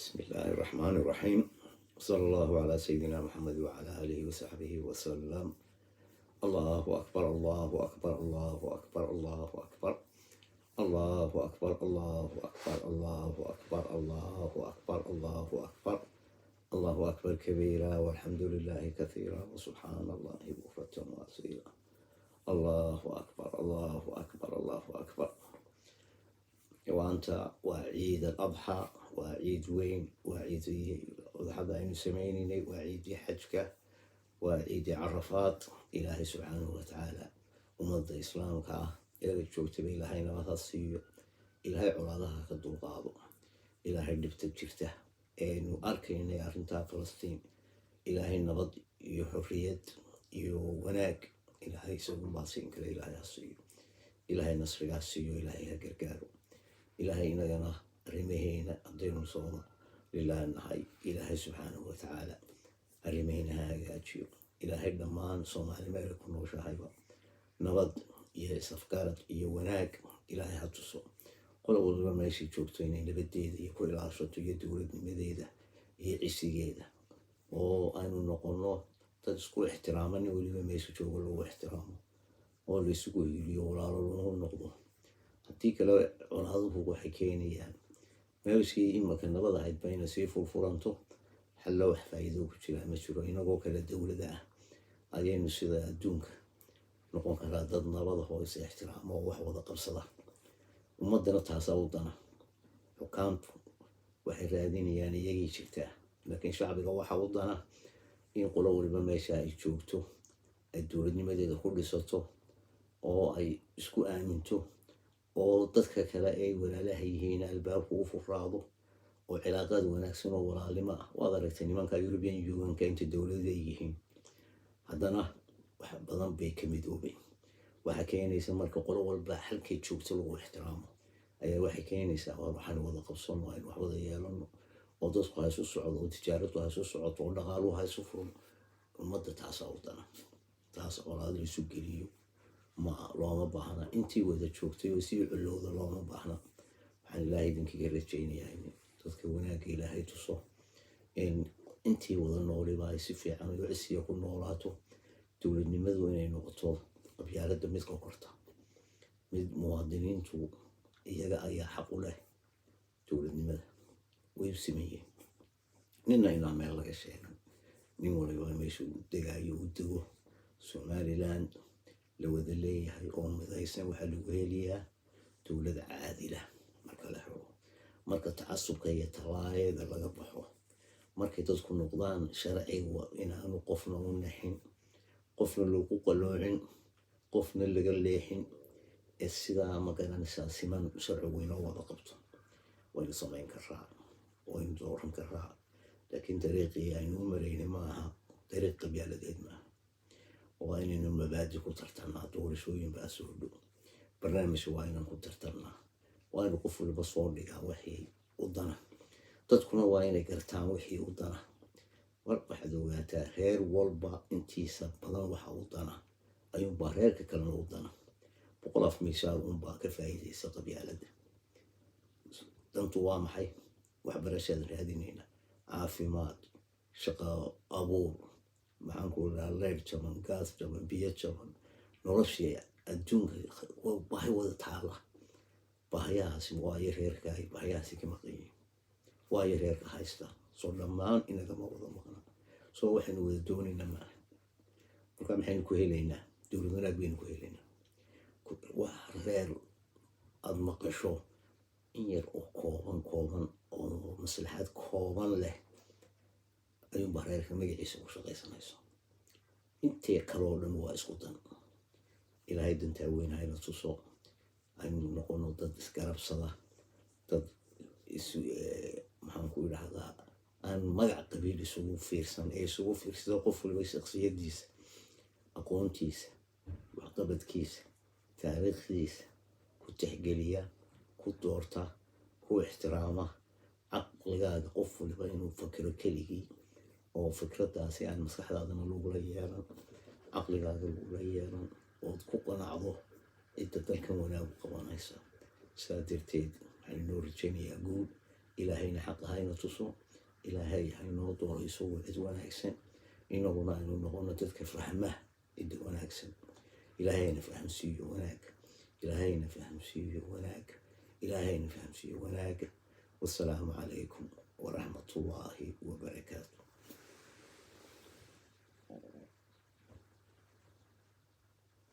بسم الله الرحمن الرحيم، صلى الله على سيدنا محمد وعلى آله وصحبه وسلم. الله أكبر، الله أكبر، الله أكبر، الله أكبر، الله أكبر، الله أكبر، الله أكبر، الله أكبر، الله أكبر، الله أكبر كبيرا، والحمد لله كثيرا، وسبحان الله بكرة وأصيلا. الله أكبر، الله أكبر، الله أكبر. Maanta waa Ciid al Adxa, waa ciid weyn, waa ciidii udxada aynu sameynaynay, waa ciidii xajka, waa ciidii Carafaad. Ilaahay subxaanahu watacaala ummadda Islaamka ah eega joogtaba Ilaahay nabad ha siiyo, Ilaahay colaadaha ka dulqaado, Ilaahay dhibta jirta eenu arkaynay arrintaa Falastiin, Ilaahay nabad iyo xorriyad iyo wanaag Ilaahay isagunbaa siin kara, Ilaahay ha siiyo, Ilaahay nasrigaa siiyo, Ilaahay ha gargaaro. Ilaahay inagana arrimaheena haddaynu Somaliland nahay, Ilaahay subxaanahu watacaala arrimaheena ha hagaajiyo. Ilaahay dhammaan Soomaali meel ku nooshahayba nabad iyo isafgarad iyo wanaag Ilaahay ha tuso. Qola waliba meeshay joogto inay nabadeeda iyo ku ilaashato iyo dowladnimadeeda iyo cisigeeda, oo aynu noqono dad isku ixtiraama, nin weliba meesha joogo lagu ixtiraamo oo la isugu hiiliyo, walaalo lagu noqdo. Haddii kale colaaduhu waxay keenayaan meeshii imaka nabad ahayd ba inay sii furfuranto. Xallo wax faa'iido ku jira ma jiro. Inagoo kale dowlada ah ayaynu sida adduunka noqon karaa, dad nabada oo is ixtiraamo oo wax wada qabsada. Ummadana taasaa u dana. Xukaamtu waxay raadinayaan iyagii jirtaa, laakiin shacbiga waxa u dana in qolo waliba meesha ay joogto ay dowladnimadeeda ku dhisato oo ay isku aaminto, oo dadka kale ay walaalaha yihiin albaabku u furaado oo cilaaqaad wanaagsan oo walaalnimo ah. Waad aragtay nimanka European Unionka inta dowlada ay yihiin, haddana wax badan bay ka midoobeen. Waxaa keenaysa marka qolo walba halkay joogto lagu ixtiraamo ayaa waxay keenaysaa waa waxaan wada qabsano, aynu wax wada yeelano, oo dadku ha isu socdo, oo tijaaradu ha isu socoto, oo dhaqaaluhu ha isu furmo. Ummadda taasaa u dana. Taas colaad la isu geliyo ma looma baahna. Intii wada joogtay oo sii culowda looma baahna. Waxaan Ilaahay idinkaga rajaynayaa in dadka wanaagga Ilaahay tuso, in intii wada nooliba ay si fiican oo cisiya ku noolaato. Dowladnimadu inay noqoto qabyaaladda mid ka korta, mid muwaadiniintu iyaga ayaa xaq u leh dowladnimada, way u sameeyeen. Nina inaa meel laga sheegan, nin waliba meesha uu degaayo uu dego. Somaliland la wada leeyahay oo midaysan waxaa lagu heliyaa dowlad caadila marka la helo, marka tacasubka iyo talaayada laga baxo, markay dadku noqdaan sharciga inaanu qofna u naxin, qofna lagu qaloocin, qofna laga leexin, ee sidaa magaranaysaa siman sharcigu inoo wada qabto. Waynu samayn karaa, waynu dooran karaa, laakiin dariiqii aynu u maraynay ma aha, dariiq qabyaaladeed maaha. Waa inaynu mabaadi ku tartannaa. Doorashooyin baa soo dhow, barnaamijka waa inaan ku tartannaa, waa inu qof waliba soo dhigaa wixii u dana, dadkuna waa inay gartaan wixii u dana. War waxaad ogaataa, reer walba intiisa badan waxa u dana ayuunbaa reerka kalena u dana. 100 af miishaar unbaa ka faa'iidaysa qabyaaladda. Dantu waa maxay? Waxbarashaad raadinayna, caafimaad, shaqo abuur, maxaan ku dhahaa, leyr jaban, gaas jaban, biyo jaban, noloshii adduunka baahi wada taala. Baahiyahaasi waayo reerka ay baahiyahaasi ka maqan yihiin, waayo reerka haysta soo dhammaan inagama wada maqna. Soo waxaynu wada doonaynaa maaha. Marka maxaynu ku helaynaa? Dowlad wanaag baynu ku helaynaa. Wax reer aada maqasho in yar oo kooban kooban oo maslaxad kooban leh ayuunbaa reerka magaciisa ku shaqaysanayso. Intee kaloo dhan waa isku dan. Ilaahay dantaa weyn hayna tuso. Aynu noqono dad isgarabsada, dad is maxaan ku idhahdaa, aan magac qabiil isugu fiirsan ee isugu fiirsado qof waliba shaksiyadiisa, aqoontiisa, waxqabadkiisa, taariikhdiisa ku tixgeliya, ku doorta, ku ixtiraama. Caqligaaga qof waliba inuu fakiro keligii, oo fikraddaasi aan maskaxdaadana lagula yeelan, caqligaaga lagula yeelan, ood ku qanacdo cidda dalkan wanaagu qabanaysa. Sidaa darteed waxaan inoo rajaynayaa guul. Ilaahayna xaqa hayna tuso. Ilaahay haynoo dooro isagu cid wanaagsan, inaguna aynu noqono dadka fahma cidda wanaagsan. Ilaahayna fahamsiiyo wanaag, Ilaahayna fahamsiiyo wanaag, Ilaahayna fahamsiiyo wanaag. Wasalaamu calaykum waraxmatullaahi wabarakatu.